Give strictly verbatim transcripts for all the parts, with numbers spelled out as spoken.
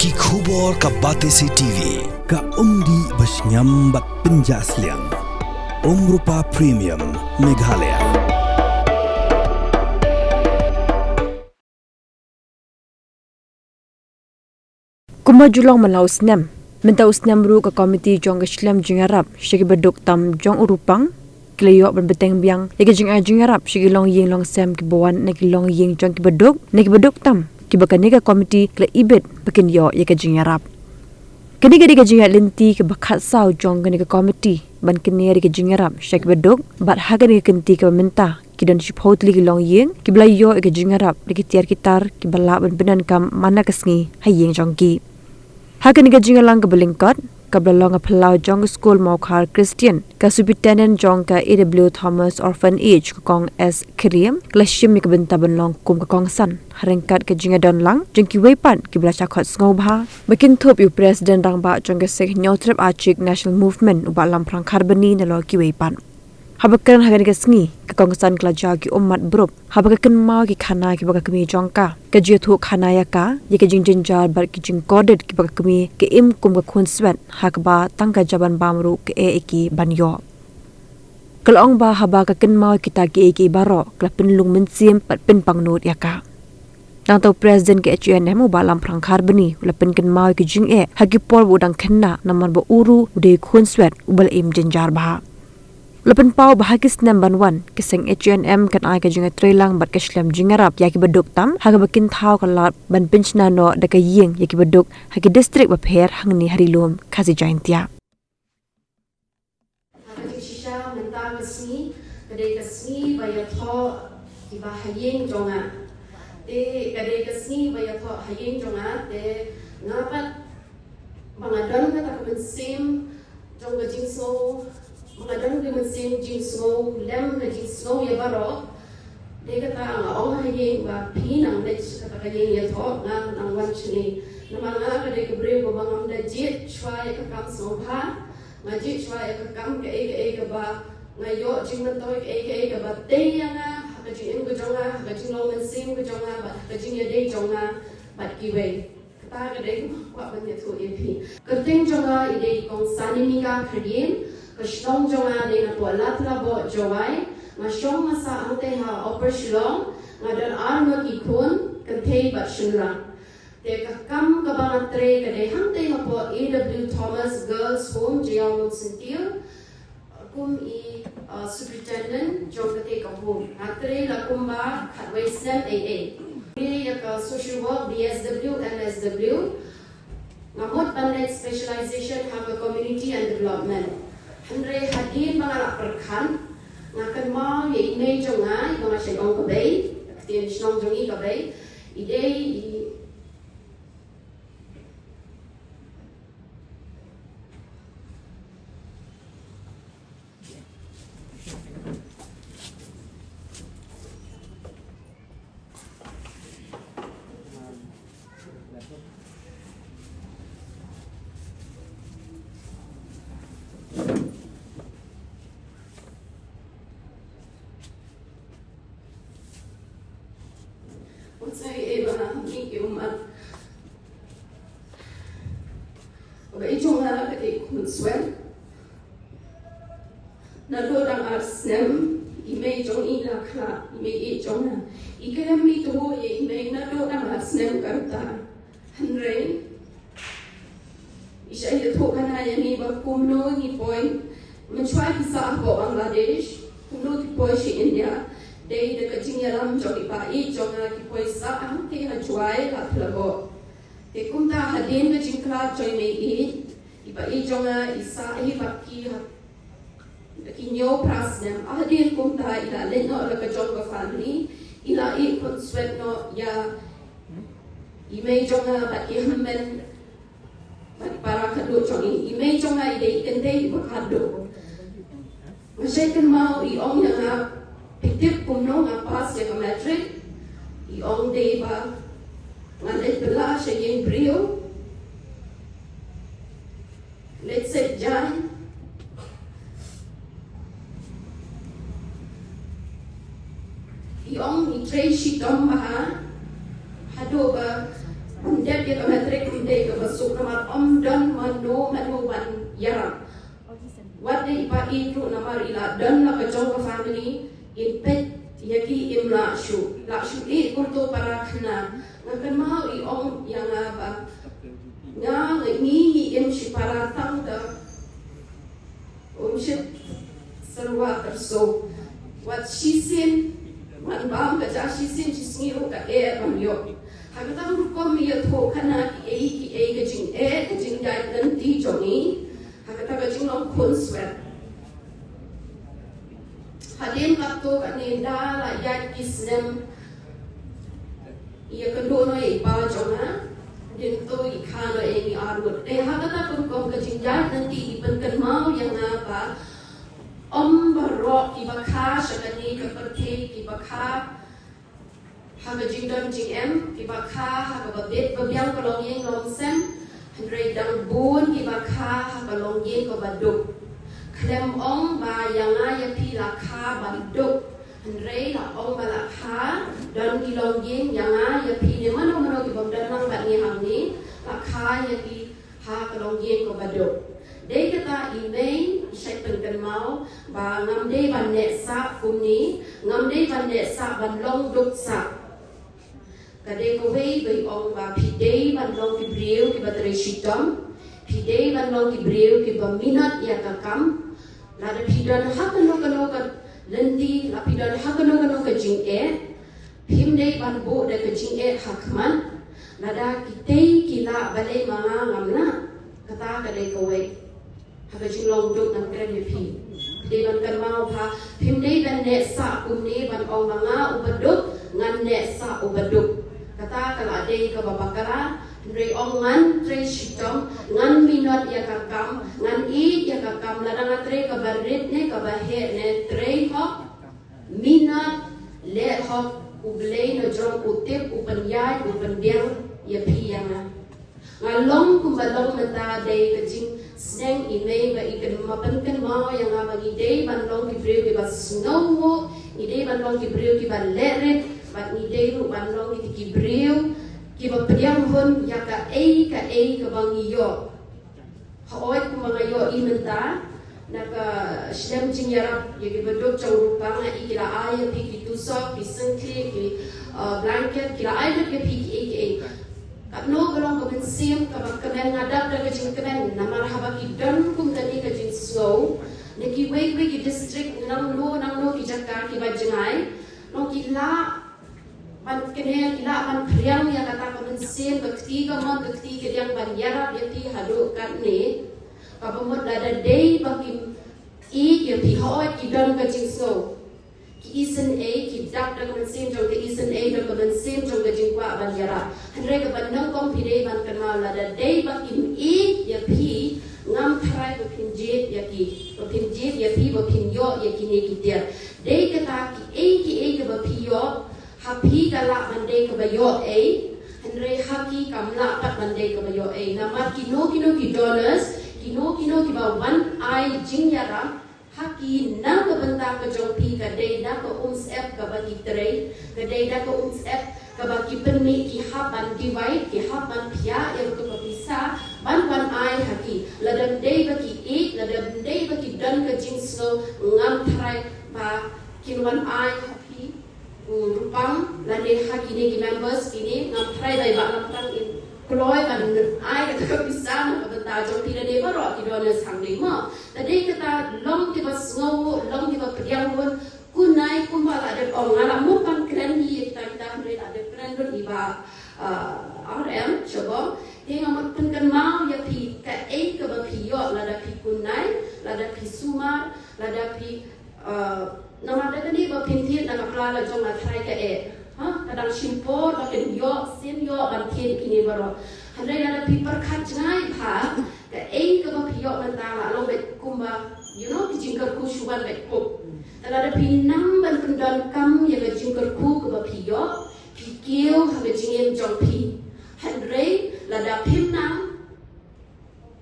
Ki khubor ka Batesi T V, ka umdih ba shngiam bad pynjah sliang. Umrupa Premium, Meghalaya. Kumba ju long man la u snem, mynta u snem ruh ka komiti jong ka shlem jingïarap sha ki baduk tam jong u Rupang ki la ïoh ban bteng biang ïa ki jingai jingïarap sha ki longïing longsem kiba wan na ki longïing jong ki baduk, na ki baduk tam kiba kane ka komiti ka la ibit ba kin ïoh ïa ka jingïarap. Kane ka dei ka jingïaid lynti kaba khatsaw jong kane ka komiti ban kynnoh ïa ka jingïarap sha ki baduk, bad ha kane ka kynti kaba mynta ki don shiphew tylli ki longïing kiba la ïoh ïa ka jingïarap da ki tiar ki tar kiba lah ban pyndonkam man la ka sngi ha ïing jong ki. Ha kane ka jingïalang kaba lyngkot kaba la long ha phyllaw jong ka skul Mawkhar Christian, ka Superintendent jong ka A W Thomas Orphanage, ka Kong S Khyriem, ka la shim ïa ka bynta ban long kum ka kongsan ha ryngkat ka jingïadon lang jong kiwei pat kiba la shah khot sngewbha ba kin thup ïa u President Rangbah jong ka Sikh Hynñiewtrep Achik National Movement, u Bah Lamphrang Kharbani, nalor kiwei pat. Haba kren ha kane ka sngi, ka kongsan ka la jaw ki ummat burom haba ka kynmaw ïa ki khana kiba ka kmie jong ka, ka jingïathuh khana ïa ka ïa ka jingjynjar bad ki jingkordit kiba ka kmie ka im kum ka khunswet, ha kaba tang ka jaw ban bam ruh ka eh ïa ki ban ïoh. Ka la ong ba haba ka kynmaw ïa kita kiei kiei baroh, ka la pynlung mynsiem bad pynpangnud ïa ka. Nangta u President ka H A N M, u Bah Lamphrang Kharbani, u la pynkynmaw ïa ka jingeh ha ki por ba u dang khynnah, namar ba u ruh u dei u khunswet uba la im jynjar bha. U la pynpaw ba ha ki snem ban wan, ka seng H A N M kan ai ka jingïatreilang bad ka shlem jingïarap ïa ki baduk tam, ha kaba kin thaw ka lad ban pynshna noh da ka ïing ïa ki baduk ha ki distrik bapher hangne ha Ri Lum Khasi Jaiñtia. Ha ka jingshisha mynta ka sngi ka dei ka sngi ba ïathoh kiba ha ïing jong nga. Te ka dei ka sngi ba ïathoh ha ïing jong nga, te nga pat ba nga don kata ka mynsiem jong ka jingsngew, ba nga don ka mynsiem jingsngew lem, ka jingsngew ïa baroh. Dei kata nga ong ha ïing ba phi nang leit sha kata ka ïing ïathoh, nga nang wan shane. Namar nga ka dei ka briew ba ngam da jied shuwa ïa ka kam sngewbha. Nga jied shuwa ïa ka kam kaei kaei kaba nga ïoh jingmyntoi, kaei kaei kaba tei ïa nga ha ka jingim ka jong nga, ha ka jinglong mynsiem ka jong nga, bad ha ka jingïadei jong nga bad kiwei. Kata ka dei kaba nga kwah ban ïathuh ïa phi. Kyrteng jong nga i dei i Kong Sanimika Khyriem, ka shnong jong nga dei napoh Ladthadlaboh, Jowai. Nga shong nga sah hangtei ha Upper Shillong, nga don ar ngut ki khun, kynthei bad shynrang. Te ka kam kaba nga trei ka dei hangtei hapoh A W Thomas Girls Home, Jaiaw Lumsyntiew, kum i, uh, superintendent jong kata ka home. Nga trei la kumba khatwei snem ei ei. Ïa ka social work, B S W, M S W. Nga mut ban leit specialization ha ka community and development. Hynrei hadien ba nga la pyrkhat, nga kynmaw ïa i mei jong nga, iba nga shait ong ka Bei, ka ktien shnong jong i ka Bei, i dei i Ym sei ei ba ha ngi ki ummat. Ba i jong nga ka dei khunswet. Naduh dang ar snem i mei jong i la khlad, i mei i jong nga. I khlem mih to ïa i mei naduh dang ar snem ka rta. Hynrei i shah ïathuh khana ïa ngi ba kumno ngi poi, mynshuwa ki sah hapoh Bangladesh, kumno ki poi sha India. Dei da ka jingïalam jong i pa i jong nga ki poi sah hangtei ha Jowai, Ladthadlaboh. Te kumta hadien ka jingkhlad jong i mei i, i pa i jong nga i sah hi bad ki ha Ki hynñiew phra snem, hadien kumta i la leit noh la ka jong ka family, i la ïeh khunswet noh ïa i mei jong nga bad ki hynmen bad para khadduh jong i. I mei jong nga i dei i kynthei iba khadduh. Nga shait kynmaw i ong ïa nga, phi tip kumno nga pass ïa ka matric? I ong dei ba nga leit bylla sha ïing briew. Leit sait jaiñ. I ong i trei shitom bha. Haduh ba un dep ïa ka matric, un dei kaba mano mano ban ïarap. Wat dei i pa i ruh namar i la don la ka jong ka family, in peit ïa ki im lah shuh, lah shuh i kumto para khynnah. Nga kynmaw i ong ïa nga ba nga ngi ngi im shi para tang da um shit serwa terso. Wat shisien man bam ka ja shisien shi sngi ruh ka eh ban ïoh. Ha kata ka rukom ïa thoh khana ki ei ki ei ka jingeh ka jingïaid lynti jong i. Ha kata ka jinglong khun swet. Hadien katto katne da la ïaid ki snem ïa kynduh noh ïa i pa jong nga. Hadien to i kha noh ïa ngi arngut. Te ha kata ka rukom ka jingïaid lynti i pynkynmaw ïa nga ba ym baroh kiba kha sha kane ka pyrthei kiba kha ha ka jingdon jingem, kiba kha ha kaba bit ba biang ka longïing longsem. Hynrei dang bun kiba kha ha ka longïing kaba duk. Khlem ong ba ïa nga ïa phi la kha ban duk, hynrei la ong ba la kha don ki longïing ïa nga ïa phi ne mano mano ki bym don lang bad ngi hangne, la kha ïa ki ha ka longïing kaba duk. Dei kata i mei i shait pynkynmaw ba ngam dei ban neh sah kumne, ngam dei ban neh sah ban long duk sah. Ka dei kawei ba i ong ba phi dei ban long ki briew kiba trei shitom, phi dei ban long ki briew kiba minot ïa ka kam. Lada phi don ha kano kano ka lynti, la phi don ha kano kano ka jingeh, phim dei ban buh da ka jingeh ha khmat. Lada kitei ki lah balei ma nga ngam lah. Kata ka dei kawei. Ha ka jinglong duk ngan kren ïa phi. Phi dei ban kynmaw ba phim dei ban neh sah kumne ban ong ma nga uba duk, ngan neh sah uba duk. Kata ka la dei kaba bakla, hynrei ong ngan trei shitom, ngan minot ïa ka kam, ngan ïeit ïa ka kam, lada nga trei kaba rit ne kaba heh ne trei hok, minot, leh hok, U Blei na jrong u tip, u pynïaid, u pynbiang ïa phi ïa nga. Nga long kumba long mynta dei ka jingsneng i mei ba i kynmaw pynkynmaw ïa nga ba ngi dei ban long ki briew kiba sngewnguh, ngi dei ban long ki briew kiba leh rit, bad ngi dei ruh ban long ki, ki briew kiba pdiang hun ïa kaei kaei kaba ngi ïoh. Hooid kumba nga ïohi mynta na ka shlem jingïarap ïa kiba duk jong u Rupang, nga i ki la ai ïa phi ki tusok, ki syngkhlieh, ki, uh, blanket, ki la ai lut ïa phi kiei kiei. Katno ka long ka mynsiem kaba kmen, nga dap da ka jingkmen namar haba ki don kum kane ka jingsngew na kiwei kiwei ki district, nangno nangno ki jaka kiba jngai, nong ki lah ban kynhun, ki lah ban phriang ïa kata ka mynsiem, ka kti kamon, ka kti kadiang ban ïarap ïa phi haduh katne. Kaba mut lada dei ba kim ïeit ïa phi, hooid ki don ka jingsngew. Ki isynei, ki dap da ka mynsiem jong ka isynei, da ka mynsiem jong ka jingkwah ban ïarap. Hynrei kaba nyngkong phi dei ban kynmaw lada dei ba kim ïeit ïa phi, ngam tharai ba phin jied ïa ki, ba phin jied ïa phi, ba phin ïoh ïa kine ki tiar. Dei kata kiei kiei kaba phi ïoh, ha phi ka lah ban dei kaba ïoh ei, hynrei ha ki kam lah pat ban dei kaba ïoh ei. Namar kino kino ki donors, kino kino kiba wan ai jingïarap ha ki na ka bynta ka jong phi, ka dei na ka umsyep kaba ki trei, ka dei na ka umsyep kaba ki pynmih, ki hap ban divide, ki hap ban phiah ïa kato ka pisa ban wan ai ha ki. Lada ym dei ba ki ïeit, lada ym dei ba ki don ka jingsngew, ngam tharai ba kin wan ai ha phi. U Rupang lane ha kine ki members kine, ngam tharai ba i Bah Lamtang in kloi ban ai kata ka pisa na ka bynta jong phi lane baroh ki donors hangne mo. Te dei kata long kiba sngewnguh, long kiba pdiang hun, kunai kumba la dep ong, nga la mut ban kren hi ïa kita kita, hynrei la dep kren lut i Bah, uh, R M Shabong. Te nga mut pynkynmaw ïa phi kaei kaba phi ïoh lada phi kunai, lada phi sumar, lada phi Uh, namar da kane ba phin thied na ka pla la jong nga tharai ka eh. Ha, ka dang shim por ba kin ïoh, sien ïoh ban thied kine baroh. Hynrei lada phi pyrkhat jngai bha, kaei kaba phi ïoh mynta la long beit kumba, you know, ki jingkyrkhu shu wan beit kup. Te lada phi nang ban pyndonkam ïa ka jingkyrkhu kaba phi ïoh, phi kiew ha ka jingim jong phi. Hynrei lada phim nang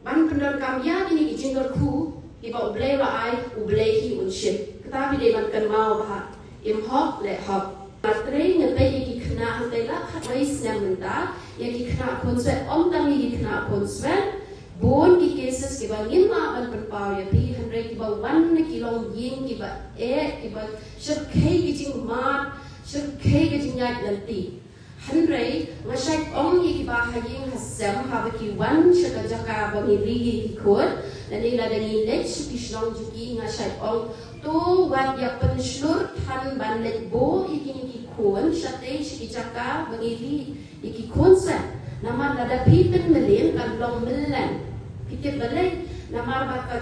ban pyndonkam ïa kine ki jingkyrkhu kiba U Blei u la ai, U Blei hi un shim. Kata phi dei ban kynmaw bha. Im hok leh hok. Nga trei nga peit ïa ki khynnah hangtei la khatwei snem mynta, ïa ki khynnah khun swet, ym tang ïa ki khynnah khun swet, Bun ki cases kiba ngim lah ban pynpaw ïa phi, hynrei kiba wan na ki longïing kiba eh, kiba shyrkhei ki jingmad, shyrkhei ki jingïaid lynti. Hynrei nga shait ong ïa kiba ha ïing ha sem haba ki wan sha ka jaka ba ngi ri ïa ki khun, lane lada ngi leit sha ki shnong jong ki, nga shait ong, to wat ïa pynshlur than ban leit buh ïa kine ki khun shatei sha ki jaka ba ngi ri ïa ki khun seh. Namar lada phi pynmlien kan long mlien. Phi tip balei? Namar ba ka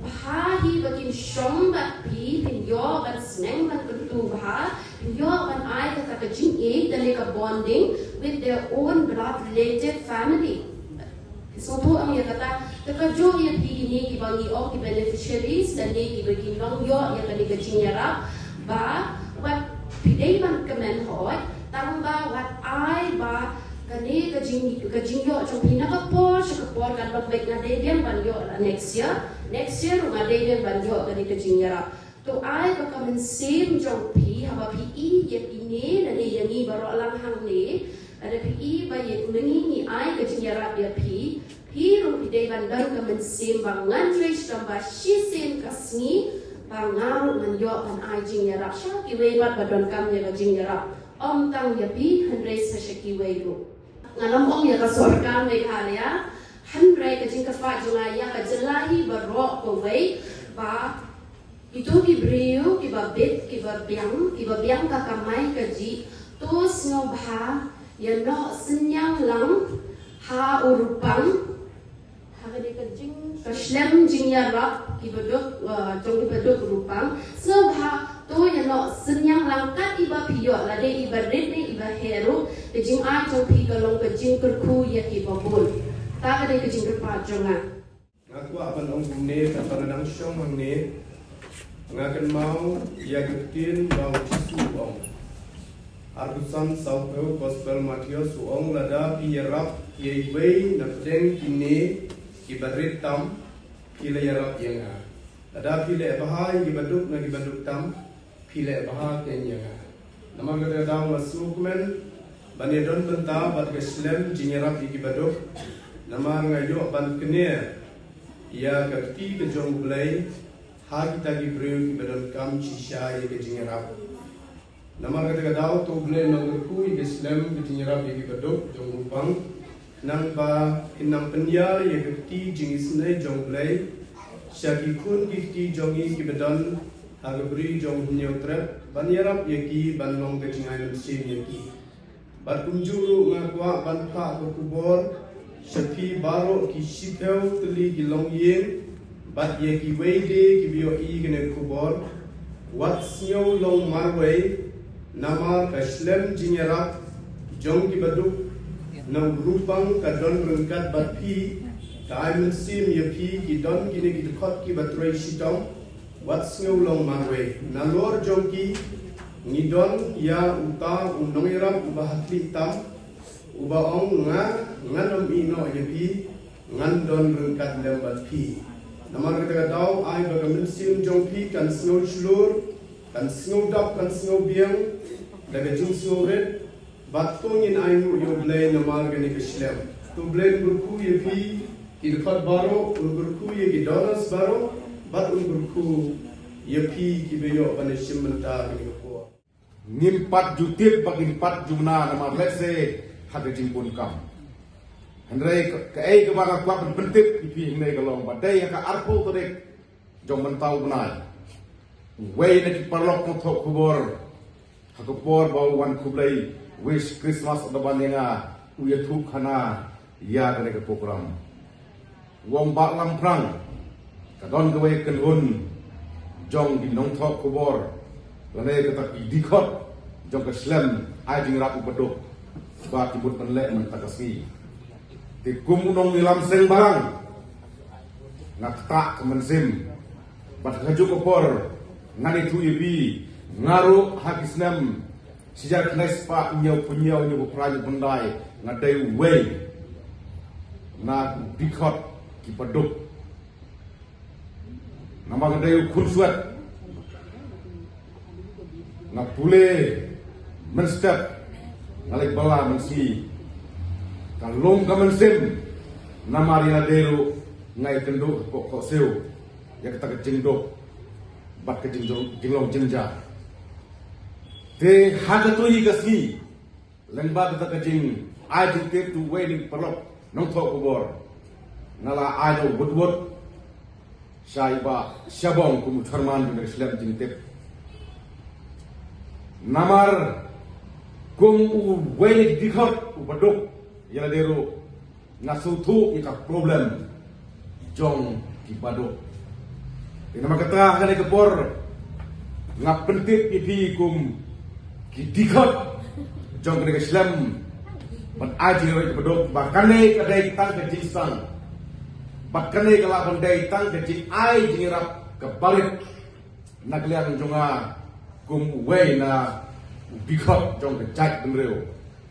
bha hi ba kin shong bad phi, phin ïoh ban sneng ban kyntu bha, phin ïoh ban ai kata ka jingïeit lane ka bonding with their own blood related family. Sngewthuh ong ïa kata, te kajuh ïa phi kine kiba ngi ong ki beneficiaries lane kiba kin long ïoh ïa kane ka jingïarap, ba wat phi dei ban kmen hooid, tang ba wat ai ba kane ka jing, ka jingïoh jong phi na ka por sha ka por kan long beit, nga dei biang ban ïoh la next year, next year ruh nga dei biang ban ïoh kane ka jingïarap. To ai ba ka mynsiem jong phi haba phi i ïa ine lane ïa ngi baroh lang hangne, lada phi i ba ïa ngi ngi ai ka jingïarap ïa phi, phi ruh phi dei ban don ka mynsiem ba ngan trei shitom ba shisien ka sngi ba nga ruh ngan ïoh ban ai jingïarap sha kiwei pat ba donkam ïa ka jingïarap. Ym tang ïa phi hynrei sa sha kiwei ruh. Ngan ym ong ïa ka sorkar Meghalaya, hynrei ka jingkyrpad jong nga ïa ka jylla hi baroh kawei ba kito ki briew kiba bit, kiba biang, kiba biang ka kamai kajih, to sngewbha ïa noh synñiang lang ha u Rupang, ha kane ka jing, ka shlem jingïarap kiba duk, uh, jong kiba duk Rupang. Sngewbha to ïa noh synñiang lang kat iba phi ïoh, lada iba rit ne iba heh ruh, ka jingai jong phi ka long ka jingkyrkhu ïa kiba bun. Ta ka dei ka jingkyrpad jong nga. Nga kwah ban ong kumne, katba nga dang shong hangne, nga kynmaw ïa ka ktien ba u Jisu u ong. Arphew san sawphew, Gospel Mathaios, u ong, lada phi ïarap ïa iwei na pdeng kine kiba rit tam, phi la ïarap ïa nga. Lada phi leh bha ïa kiba duk na kiba duk tam, phi leh bha kein ïa nga. Namar kata ka daw nga sngewkmen ban ïadon bynta bad ka shlem jingïarap ïa kiba duk. Namar nga ïoh ban kñia ïa ka kti ka jong U Blei ha kita ki briew kiba donkam shisha ïa ka jingïarap. Namar kata ka daw to U Blei un nang kyrkhu ïa ka shlem ka jingïarap ïa kiba duk jong u Rupang. Nangba kin nang pynïar ïa ka kti jingisynei jong U Blei sha ki khun ki kti jong ngi kiba don ha ka bri jong u Hynñiewtrep, ban ïarap ïa ki, ban long ka jingai mynsiem ïa ki. Bad kumjuh ruh nga kwah ban phah ka khubor sha phi baroh ki shiphew tylli ki longïing, bad ïa kiwei de kiba ïohi kane ka khubor, wat sngew long marwei, namar ka shlem jingïarap jong kiba duk na u Rupang ka don ryngkat bad phi, ka ai mynsiem ïa phi, ki don kine ki dkhot kiba trei shitom, wat sngew long marwei. Nalor jong ki ngi don ïa uta u nongïarap uba ha khlieh tam, uba ong, nga ngan ym ïeh noh ïa phi, ngan don ryngkat lem bad phi. Namar kata ka daw ai ba ka mynsiem jong phi kan sngew shlur, kan sngew dap, kan sngew biang da ka jingsngewrit, bad to ngin ainguh ïa U Blei namar kane ka shlem. To U Blei un kyrkhu ïa phi ki dkhot baroh, un kyrkhu ïa ki donors baroh, bad un kyrkhu ïa phi kiba ïoh ban ïashim bynta kane ka por. Ngim pat ju tip ba ngim pat ju mna namar lehse ha ka jingbun kam. Hynrei ka, kaei kaba nga kwah ban pyntip ïa phi hangne ka long ba dei ha ka arphew tarik jong mynta u bnai, uwei na ki paralok nongthoh khubor, ha ka por ba u wan khublei wish Christmas u da ban ïa nga, u ïathuh khana ïa kane ka program. U ong, Bah Lamphrang, ka don kawei ka kynhun jong ki nongthoh khubor, lane kata ki dkhot jong ka shlem ai jingïarap u baduk, ba ki mut ban leh mynta ka sngi. Te kum u nongïalam seng balang, nga ktah ka mynsiem. Bad ha kajuh ka por ngan ïathuh ïa phi, nga ruh ha ki snem shi hajar khyndai spah hynñiewphew hynñiew, hynñiewphew phra, hynñiewphew khyndai, nga dei uwei na ki dkhot kiba duk. Namar nga dei u khunswet, nga pule mynstep, nga leit bylla mynsngi. Ka lum ka mynsiem Namar ïa lade ruh nga ïakynduh hapoh khohsiew ïa kata ka jingduk bad ka jingjong, jinglong jingjia. Te ha katu hi ka sngi, lyngba kata ka jingai jingtip tu wei na ki paralok nongthoh khubor, nga la ai da u wut wut sha i Bah Shabong kum u chairman jong ka shlem jingtip. Namar kum uwei na ki dkhot uba duk ïa lade ruh, nga sngewthuh ïa ka problem jong kiba duk. Te namar kata ha kane ka por nga pyntip ïa phi kum ki dkhot jong kane ka shlem ban ai jingïarap ïa kiba duk ba kane ka dei tang ka jingsdang, ba kane ka lah ban dei tang ka jingai jingïarap kaba rit na ka liang jong nga kum uwei na u dkhot jong ka jaitbynriew.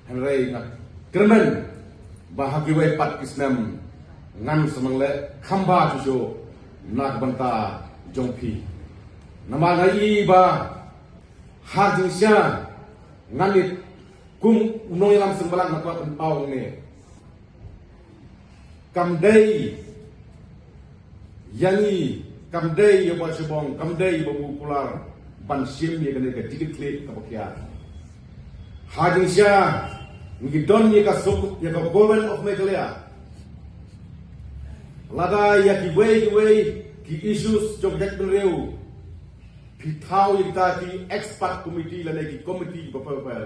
Hynrei nga kyrmen ba ha kiwei pat ki snem ngan sa nang leh kham bha shuh shuh na ka bynta jong phi. Namar nga i ba ha jingshisha ngan ïa kum u nongïalam seng balang nga kwah pynpaw ne. Kam dei ïa ngi, kam dei ïa Bah Shabong, kam dei ïa Bah Bukular ban shim ïa kane ka jingkitkhlieh kaba khia. Ha jingshisha ngi don ïa ka suk, ïa ka Government of Meghalaya. Lada ïa kiwei kiwei ki issues jong ka jaitbynriew phi thaw ïa kita ki expert committee lane ki committee ba pher ba pher,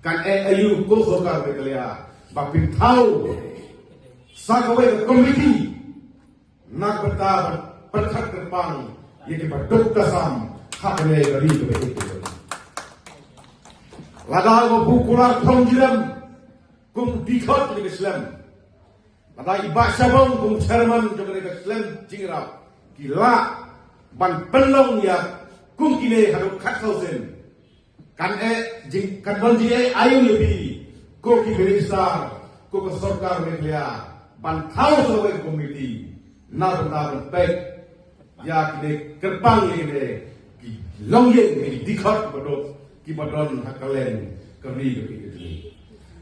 kan eh aïu ko sorkar Meghalaya ba pynthaw sa kawei ka committee na ka bynta ban pyrkhat kyrpang ïa kiba duk ka sam ha kane ka ri kaba ïeit. Lada Bah Bukular Thongjrem kum dkhot jong ka shlem, lada i Bah Shabong kum chairman jong kane ka shlem jingïarap ki lah ban pynlong ïa kum kine haduh khatsaw sien, kan eh jing, kan don jingeh aïu ïa phi ko ki minister, ko ka sorkar Meghalaya ban thaw sa kawei ka committee na bynta ban peit ïa kine, kyrpang ïa kine ki longïing, ki dkhot kiba duk kiba don ha kylleng ka ri ka ri ka jong ngi.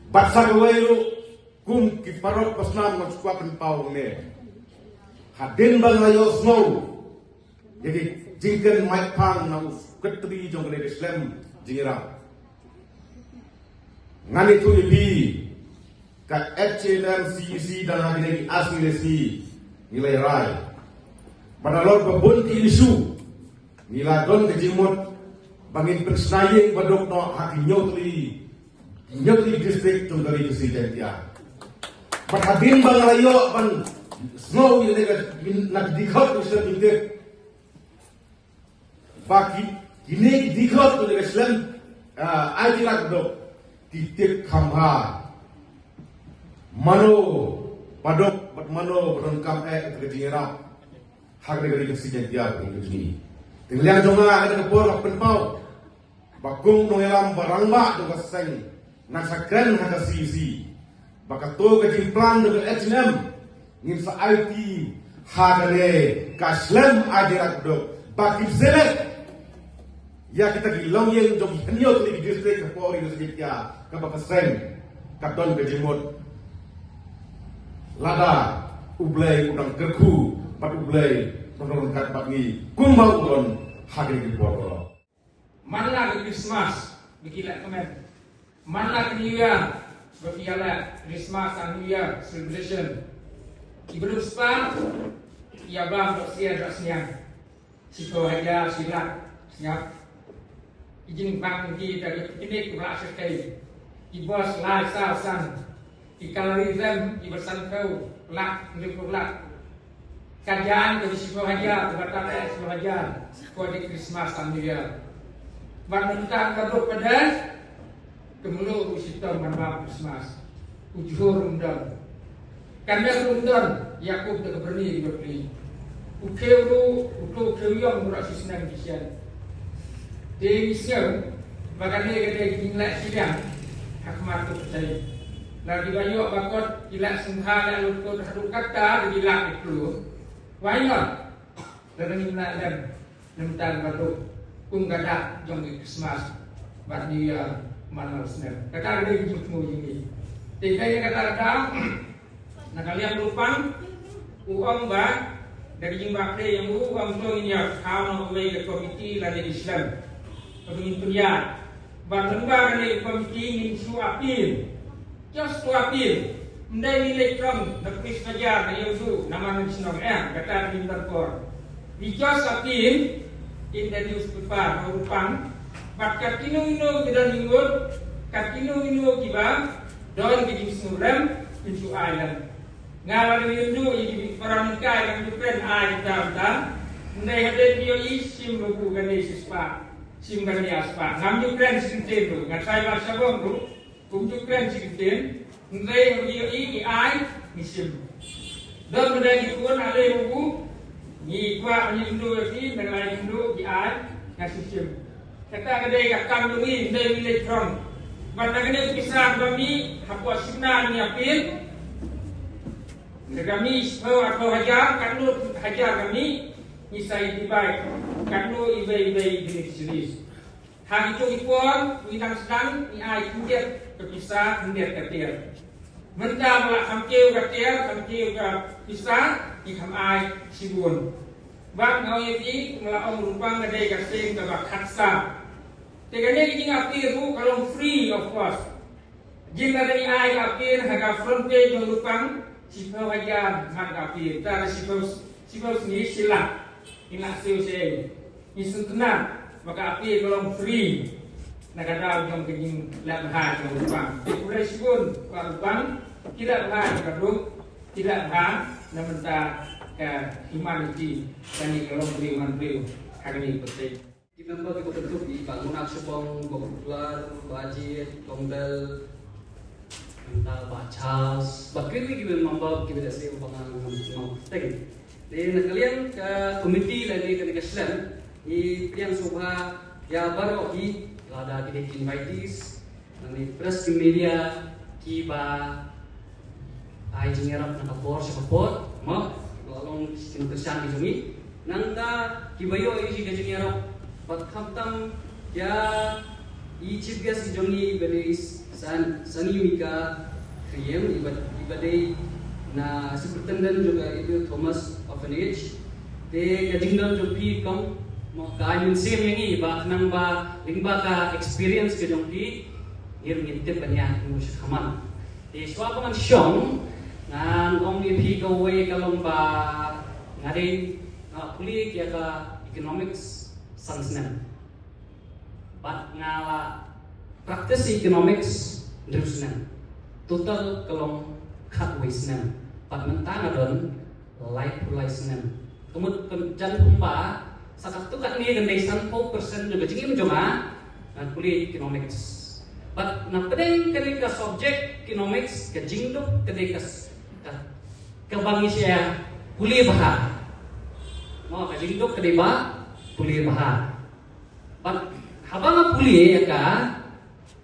Bad sa kawei ruh kum ki paralok ba snam nga shu kwah pynpaw ne. Hadien ba nga la ïohsngew ïa ki jingkren mait phang na u secretary jong kane ka shlem jingïarap, ngan ïathuh ïa phi, ka H A N M C E C dang ha kine ki ar sngi lai sngi ngi la ïa rai. Bad halor ba bun ki issue ngi la don ka jingmut ba ngin pynshna ïing ba duk noh ha ki hynñiew tylli, hynñiew tylli district jong ka Ri Khasi Jaiñtia. Bad hadien ba nga la ïoh ban sngew ïa kane ka, na ki dkhot ki shlem jingtip, ba ki, kine ki dkhot ki dei ka shlem, ah, ai jingïarap duk, ki tip kham bha mano ba duk bad mano ba donkam eh ka jingïarap ha kane ka Ri Khasi Jaiñtia ka jong ngi. Te na liang jong nga ha kane ka por nga pynpaw ba kum u nongïalam ba rangbah jong ka seng, ngan sa kren ha ka C E C ba kato ka jingplan jong ka H A N M ngin sa aiti ha kane ka shlem ai jingïarap duk ba kin select ïa kita ki longïing jong ki hynñiew tylli ki district hapoh Ri Khasi Jaiñtia kaba ka seng ka don ka jingmut. Lada U Blei u dang kyrkhu bad U Blei u dang ryngkat bad ngi kumba u don ha kine ki por baroh. Man la ka Christmas ba ki leh kmen, man la ka New Year ba ki ïa leh Christmas and New Year celebration, ki briew spah ki ïa bam dohsyiar dohsniang, shiphew hajar shi lak, sngap. Ki jingpang ki da ka picnic ba la shakei, ki bos lai saw san, ki colorism kiba sanphew lak, hynriewphew lak. Ka jaiñ ka shiphew hajar, kaba tam eh shiphew hajar for the Christmas and New Year. Bad mynta ka duk ka dei, ka mluh ruh shitom ban bam Christmas. U jhur um don. Ka met ruh um don, ïakup da ka byrni kiba pli. U khiew ruh, u tu khiew ïong ruh shisnem shisien. Te ngi sngew ba kane ka dei ka jingleh shiliang ha khmat u Kynrad. Lada kiba ïoh ba kot ki leh sngewbha leh lut kot haduh katta da ki lak ki klur. Why not? Lada ngim leh lem na bynta ba duk kum ka dak jong ki Christmas bad New Year man la u snem. Kata ka dei ka jingthmu jong ngi. Te kaei kata ka daw Na ka liang Lupang, u ong ba da ka jingbakla ïa u, u ong to ngin ïa thaw noh kawei ka komiti lane ka shlem kaba ngin pynïaid. Bad lyngba kane ka komiti ngin shu appeal. Just to appeal. Ym dei ngi leit trong na police bazaar na ïew duh na man shnong, em, kata ngin tar por. We just appeal in the newspaper, ha u Lupang. Bad kat kino kino ki don jingmut, kat kino kino kiba don ki jingsngewrem, kin shu ai lem. Nga la dang ïoh ïa ki para mynta, ngam ju kren ai tam tam. Ym dei hadien ïoh i shim ruh kane shispah, shim kane arspah. Ngam ju kren shi kyntien ruh, nga trai ba sha bong ruh. Kum ju kren shi kyntien, hynrei haba ngi ïohi ngi ai, ngi shim. Don mynta ki khun ale ruh, ngi kwah ngi ynduh ïa ki, nang ai ynduh ki ai, nga shim shim. Kata ka dei ka kam jong ngi, hynrei ngi leit trong. Bad na kane ka pisa ba mih, hapoh shi bnai ngi appeal. Lada ka mih shiphew arphew hajar, katno hajar ka mih, ngi sa ïa divide, katno iwei iwei i beneficiaries. Ha kito ki por, ngi dang sdang, ngi ai khyndiat ka pisa, khyndiat ka tiar. Mynta ba la kham kiew ka tiar, kham kiew ka pisa, ngi kham ai shibun. Bad nga ong ïa phi, kum la ong Lupang, ka dei ka seng kaba khatsan. Te kane ka jingappeal ruh ka long free of cost. Jin la dei ai ka appeal ha ka front page jong Lupang, shiphew hajar ngat ka appeal. Te shiphew, shiphew sngi shi lak. Ngi la siew siew. Ngi sngewtynnat ba ka appeal ka long free. Na ka daw jong ka jingleh bha jong Lupang. Te khublei shibun, Bah Lupang, ki leh bha ka duk, ki leh bha na bynta ka humanity, kane ka longbriew manbriew ha kane ka pyrthei. Ki member kiba kynthup, i Bah Ngunak Shabong, Bah Kuklar, Bah Ajit, Bah Bel, nangta Bah Charles, bad kiwei kiwei member kiba da sdang ba nga ngam, ngam teng. Te na ka liang ka komiti lane kane ka shlem, ngi pdiang sngewbha ïa baroh hi, lada ki dei ki invitees, lane press, ki media, kiba ai jingïarap na ka por sha ka por, mo, la long ki nongkyrshan ki jong ngi. Nangta kiba ïoh ïa ka jingïarap bad khamtam ïa i chief guest ki jong ngi, iba dei San, Sani Mika Khyriem, iba, iba dei na superintendent jong ka Edwin Thomas Orphanage. Te ka jingdon jong phi kong, mo, ka ai mynsiem ïa ngi ba khnang ba lyngba ka experience ka jong phi, ngin, ngin tip ban ïa, ngin shu khaman. Te shuwa ba ngan shong, ngan ong ïa phi kawei ka long ba nga dei, nga pule ïa ka economics san snem. Bad nga la practice economics hynriew snem. Total ka long khatwei snem. Bad mynta nga don laiphew lai snem. Ka mut kan jan kumba sa katto katne kan dei sanphew percent jong ka jingim jong nga, nga pule economics. Bad na pdeng kane ka subject economics, ka jingduk ka dei ka s-, ka, kaba ngi shu pule bha. Mo, ka jingduk ka dei ba pule bha. Bad haba nga pule ïa ka,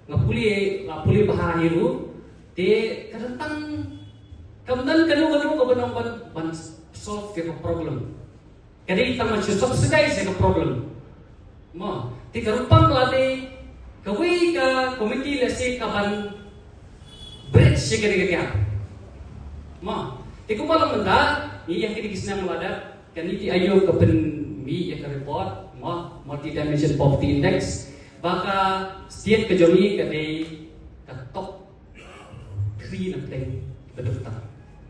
nga pule, nga pule bha hi ruh, te ka don tang, kam don kano kano kaba nang ban, ban solve ïa ka problem. Ka dei tang ban shu subsidize ïa ka problem. Mo, te ka rukom la dei kawei ka komiti lehse ka ban bridge ïa kane ka gap. Mo, te kumba long mynta, ngi ïa kine ki snem la dep, ka NITI Aayog ka pynmih ïa ka report, mo, Multi Dimension Poverty Index, ba ka state ka jong ngi ka dei ka top three na pdeng ba duk tang.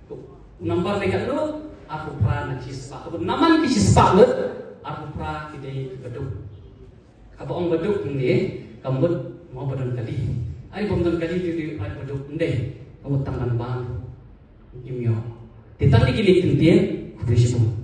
Ko number ne katno, arphew phra na ki shispah. Ko namar ki shispah lut, arphew phra ki dei ba duk. Haba ong ba duk ne, ka mut mo ba don kali. Ai bym don kali te dei ai ba duk, ym dei. Ka mut tang ban bang. Ym ïoh. Te tang kine ki ktien, khublei shibun.